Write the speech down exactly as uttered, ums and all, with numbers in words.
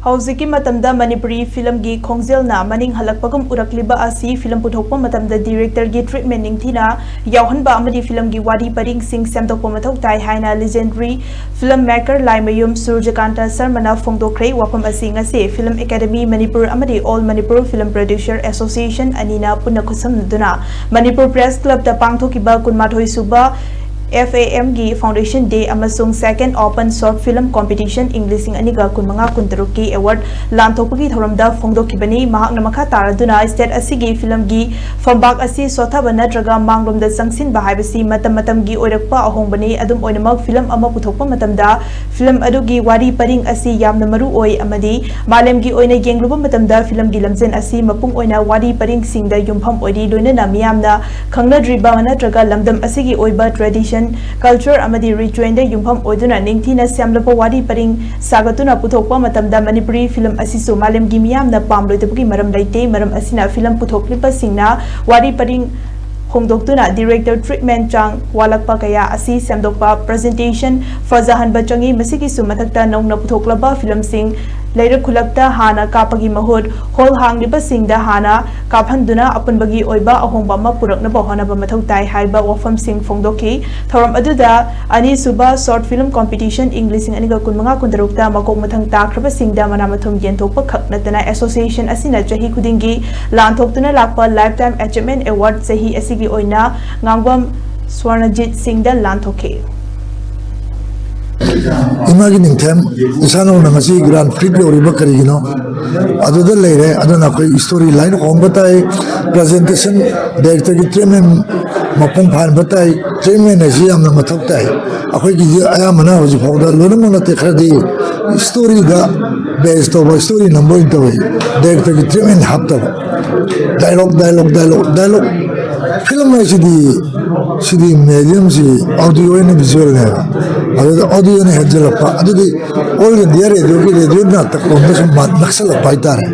ꯍꯧꯖꯤꯛꯀꯤ ꯃꯇꯝꯗ ꯃꯅꯤꯄꯨꯔꯤ ꯐꯤꯂꯝꯒꯤ ꯈꯣꯡꯖꯦꯜꯅ ꯃꯅꯤꯡ ꯍꯜꯂꯛꯄꯒꯨꯝ ꯎꯔꯛꯂꯤꯕ ꯑꯁꯤ ꯐꯤꯂꯝ ꯄꯨꯊꯣꯛꯄ ꯃꯇꯝꯗ ꯗꯤꯔꯦꯛꯇꯔꯒꯤ ꯇ꯭ꯔꯤꯠꯃꯦꯟ ꯅꯤꯡꯊꯤꯅ ꯌꯥꯎꯍꯟꯕ ꯑꯃꯗꯤ ꯐꯤꯂꯝꯒꯤ ꯋꯥꯔꯤ ꯄꯔꯤꯡꯁꯤꯡ ꯁꯦꯝꯗꯣꯛꯄ ꯃꯊꯧ ꯇꯥꯏ ꯍꯥꯏꯅ legendary film maker Laimayum Surjakanta ꯁꯔꯃꯅ ꯐꯣꯡꯗꯣꯛꯈ꯭ꯔꯦ꯫ ꯋꯥꯐꯝ ꯑꯁꯤ ꯉꯁꯤ ꯐꯤꯂꯝ ꯑꯦꯀꯥꯗꯃꯤ ꯃꯅꯤꯄꯨꯔ ꯑꯃꯗꯤ all Manipur film producer association ꯑꯅꯤꯅ ꯄꯨꯟꯅ ꯈꯨꯠꯁꯝꯅꯗꯨꯅ ꯃꯅꯤꯄꯨꯔ ꯄ꯭ꯔꯦꯁ ꯀ꯭ꯂꯕꯇ ꯄꯥꯡꯊꯣꯛꯈꯤꯕ ꯀꯨꯟꯃꯥꯊꯣꯏ ꯁꯨꯕ ꯑꯦꯐ ꯑꯦ ꯑꯦꯝꯒꯤ ꯐꯥꯎꯟꯗꯦꯁꯟ ꯗꯦ ꯑꯃꯁꯨꯡ ꯁꯦꯀꯦꯟ ꯑꯣꯄꯟ ꯁꯣꯔꯠ ꯐꯤꯂꯝ ꯀꯣꯝꯄꯤꯇꯤꯁꯟ ꯏꯪ ꯂꯤꯁꯤꯡ ꯑꯅꯤꯒ ꯀꯨꯟꯃꯉꯥ ꯀꯨꯟꯇꯔꯨꯛꯀꯤ ꯑꯦꯋꯥꯔꯗ ꯂꯥꯟꯊꯣꯛꯄꯒꯤ ꯊꯧꯔꯝꯗ ꯐꯣꯡꯗꯣꯛꯈꯤꯕꯅꯤ꯫ ꯃꯍꯥꯛꯅ ꯃꯈꯥ ꯇꯥꯔꯗꯨꯅ ꯁ꯭ꯇꯦꯠ ꯑꯁꯤꯒꯤ ꯐꯤꯂꯝꯒꯤ ꯐꯝꯕꯥꯛ ꯑꯁꯤ ꯁꯣꯠꯊꯕ ꯅꯠꯇ꯭ꯔꯒ ꯃꯥꯡꯂꯣꯝꯗ ꯆꯪꯁꯤꯟꯕ ꯍꯥꯏꯕꯁꯤ ꯃꯇꯝ ꯃꯇꯝꯒꯤ ꯑꯣꯏꯔꯛꯄ ꯑꯍꯣꯡꯕꯅꯤ꯫ ꯑꯗꯨꯝ ꯑꯣꯏꯅꯃꯛ, ꯐꯤꯂꯝ ꯑꯃ ꯄꯨꯊꯣꯛꯄ ꯃꯇꯝꯗ ꯐꯤꯂꯝ ꯑꯗꯨꯒꯤ ꯋꯥꯔꯤ ꯄꯔꯤꯡ ꯑꯁꯤ ꯌꯥꯝꯅ ꯃꯔꯨ ꯑꯣꯏ ꯑꯃꯗꯤ ꯃꯥꯂꯦꯝꯒꯤ ꯑꯣꯏꯅ ꯌꯦꯡꯂꯨꯕ ꯃꯇꯝꯗ ꯐꯤꯂꯝꯒꯤ ꯂꯝꯖꯦꯜ ꯑꯁꯤ ꯃꯄꯨꯡ ꯑꯣꯏꯅ ꯋꯥꯔꯤ ꯄꯔꯤꯡꯁꯤꯡꯗ ꯌꯨꯝꯐꯝ ꯑꯣꯏꯔꯤ꯫ ꯂꯣꯏꯅꯅ ꯃꯤꯌꯥꯝꯅ ꯈꯪꯅꯗ꯭ꯔꯤꯕ ꯅꯠꯇ꯭ꯔꯒ ꯂꯝꯗꯝ ꯑꯁꯤꯒꯤ ꯑꯣꯏꯕ ꯇ꯭ꯔꯦꯗꯤꯁꯟ, ꯀꯜꯆꯔ ꯑꯃꯗꯤ ꯔꯤꯆꯨꯋꯦꯜꯗ ꯌꯨꯝꯐꯝ ꯑꯣꯏꯗꯨꯅ ꯅꯤꯡꯊꯤꯅ ꯁꯦꯝꯂꯕ ꯋꯥꯔꯤ ꯄꯔꯤꯡ ꯁꯥꯒꯠꯇꯨꯅ ꯄꯨꯊꯣꯛꯄ ꯃꯇꯝꯗ ꯃꯅꯤꯄꯨꯔꯤ ꯐꯤꯂꯝ ꯑꯁꯤꯁꯨ ꯃꯥꯂꯦꯝꯒꯤ ꯃꯤꯌꯥꯝꯅ ꯄꯥꯝꯂꯣꯏꯗꯕꯒꯤ ꯃꯔꯝ ꯂꯩꯇꯦ꯫ ꯃꯔꯝ ꯑꯁꯤꯅ ꯐꯤꯂꯝ ꯄꯨꯊꯣꯛꯂꯤꯕꯁꯤꯡꯅ ꯋꯥꯔꯤ ꯄꯔꯤꯡ ꯍꯣꯡꯗꯣꯛꯇꯨꯅ ꯗꯤꯔꯦꯛꯇꯔ ꯇ꯭ꯔꯤꯠꯃꯦꯟ ꯆꯥꯡ ꯋꯥꯠꯂꯛꯄ ꯀꯌꯥ ꯑꯁꯤ ꯁꯦꯝꯗꯣꯛꯄ, ꯄ꯭ꯔꯖꯦꯟꯇꯦꯁꯟ ꯐꯖꯍꯟꯕ ꯆꯪꯏ꯫ ꯃꯁꯤꯒꯤꯁꯨ ꯃꯊꯛꯇ ꯅꯧꯅ ꯄꯨꯊꯣꯛꯂꯕ ꯐꯤꯂꯝꯁꯤꯡ ꯂꯩꯔꯛ ꯈꯨꯜꯂꯛꯇ ꯍꯥꯟꯅ ꯀꯥꯞꯄꯒꯤ ꯃꯍꯨꯠ ꯍꯣꯜ ꯍꯥꯡꯂꯤꯕꯁꯤꯡꯗ ꯍꯥꯟꯅ ꯀꯥꯞꯍꯟꯗꯨꯅ ꯑꯄꯨꯟꯕꯒꯤ ꯑꯣꯏꯕ ꯑꯍꯣꯡꯕ ꯑꯃ ꯄꯨꯔꯛꯅꯕ ꯍꯣꯠꯅꯕ ꯃꯊꯧ ꯇꯥꯏ ꯍꯥꯏꯕ ꯋꯥꯐꯝꯁꯤꯡ ꯐꯣꯡꯗꯣꯛꯈꯤ꯫ ꯊꯧꯔꯝ ꯑꯗꯨꯗ ꯑꯅꯤꯁꯨꯕ ꯁꯣꯔꯠ ꯐꯤꯂꯝ ꯀꯣꯝꯄꯤꯇꯤꯁꯟ ꯏꯪ ꯂꯤꯁꯤꯡ ꯑꯅꯤꯒ ꯀꯨꯟꯃꯉꯥ ꯀꯨꯟꯇꯔꯨꯛꯇ ꯃꯀꯣꯛ ꯃꯊꯪ ꯇꯥꯈ꯭ꯔꯕꯁꯤꯡꯗ ꯃꯅꯥ ꯃꯊꯨꯝ ꯌꯦꯟꯊꯣꯛꯄ ꯈꯛ ꯅꯠꯇꯅ ꯑꯦꯁꯣꯁꯤꯌꯦꯁꯟ ꯑꯁꯤꯅ ꯆꯍꯤ ꯈꯨꯗꯤꯡꯒꯤ ꯂꯥꯟꯊꯣꯛꯇꯨꯅ ꯂꯥꯛꯄ ꯂꯥꯏꯐ ꯇꯥꯏꯝ ꯑꯦꯆꯤꯞꯃꯦꯟ ꯑꯦꯋꯥꯔꯗ ꯆꯍꯤ ꯑꯁꯤꯒꯤ ꯑꯣꯏꯅ ꯉꯥꯡꯕꯝ ꯁ꯭ꯋꯔꯅꯖꯤꯠ ꯁꯤꯡꯗ ꯂꯥꯟꯊꯣꯛꯈꯤ꯫ ꯏꯃꯥꯒꯤ ꯅꯤꯡꯊꯦꯝ, ꯏꯁꯥꯅꯧꯅ ꯉꯁꯤ ꯒ꯭ꯔꯥꯟ ꯐ꯭ꯔꯤꯠ ꯌꯧꯔꯤꯕ ꯀꯔꯤꯒꯤꯅꯣ? ꯑꯗꯨꯗ ꯂꯩꯔꯦ꯫ ꯑꯗꯨꯅ ꯑꯩꯈꯣꯏ ꯁ꯭ꯇꯣꯔꯤ ꯂꯥꯏꯟ ꯍꯣꯡꯕ ꯇꯥꯏ, ꯄ꯭ꯔꯖꯦꯟꯇꯦꯁꯟ, ꯗꯥꯏꯔꯦꯛꯇꯔꯒꯤ ꯇ꯭ꯔꯤꯠꯃꯦꯟ ꯃꯄꯨꯡ ꯐꯥꯍꯟꯕ ꯇꯥꯏ꯫ ꯇ꯭ꯔꯤꯠꯃꯦꯟ ꯍꯥꯏꯁꯤ ꯌꯥꯝꯅ ꯃꯊꯧ ꯇꯥꯏ꯫ ꯑꯩꯈꯣꯏꯒꯤꯗꯤ ꯑꯌꯥꯝꯕꯅ ꯍꯧꯖꯤꯛ ꯐꯥꯎꯗ ꯂꯣꯏꯅꯃꯛ ꯅꯠꯇꯦ, ꯈꯔꯗꯤ ꯁ꯭ꯇꯣꯔꯤꯗ ꯕꯦꯖ ꯇꯧꯕ, ꯁ꯭ꯇꯣꯔꯤ ꯅꯝꯕ ꯑꯣꯏꯅ ꯇꯧꯋꯤ꯫ ꯗꯥꯏꯔꯦꯛꯇꯔꯒꯤ ꯇ꯭ꯔꯤꯠꯃꯦꯟ ꯍꯥꯞꯇꯕ꯫ Dialogue, dialogue, dialogue, dialogue. Film ꯍꯥꯏꯁꯤꯗꯤ, ꯁꯤꯗꯤ ꯃꯦꯗꯤꯌꯝꯁꯤ ꯑꯣꯗꯤꯑꯣ ꯑꯣꯏꯅ ꯚꯤꯖꯨꯋꯦꯜꯅꯦꯕ꯫ ꯑꯗꯨꯗ ꯑꯣꯗꯤꯑꯣꯅ ꯍꯦꯟꯖꯜꯂꯛꯄ꯫ ꯑꯗꯨꯗꯤ ꯑꯣꯜ ꯏꯟꯗꯤꯌꯥ ꯔꯦꯗꯤꯑꯣꯒꯤ ꯔꯦꯗꯤꯑꯣ ꯅꯥꯇꯛ ꯂꯣꯝꯗ ꯁꯨꯝ ꯅꯛꯁꯜꯂꯛꯄ ꯍꯥꯏꯇꯥꯔꯦ꯫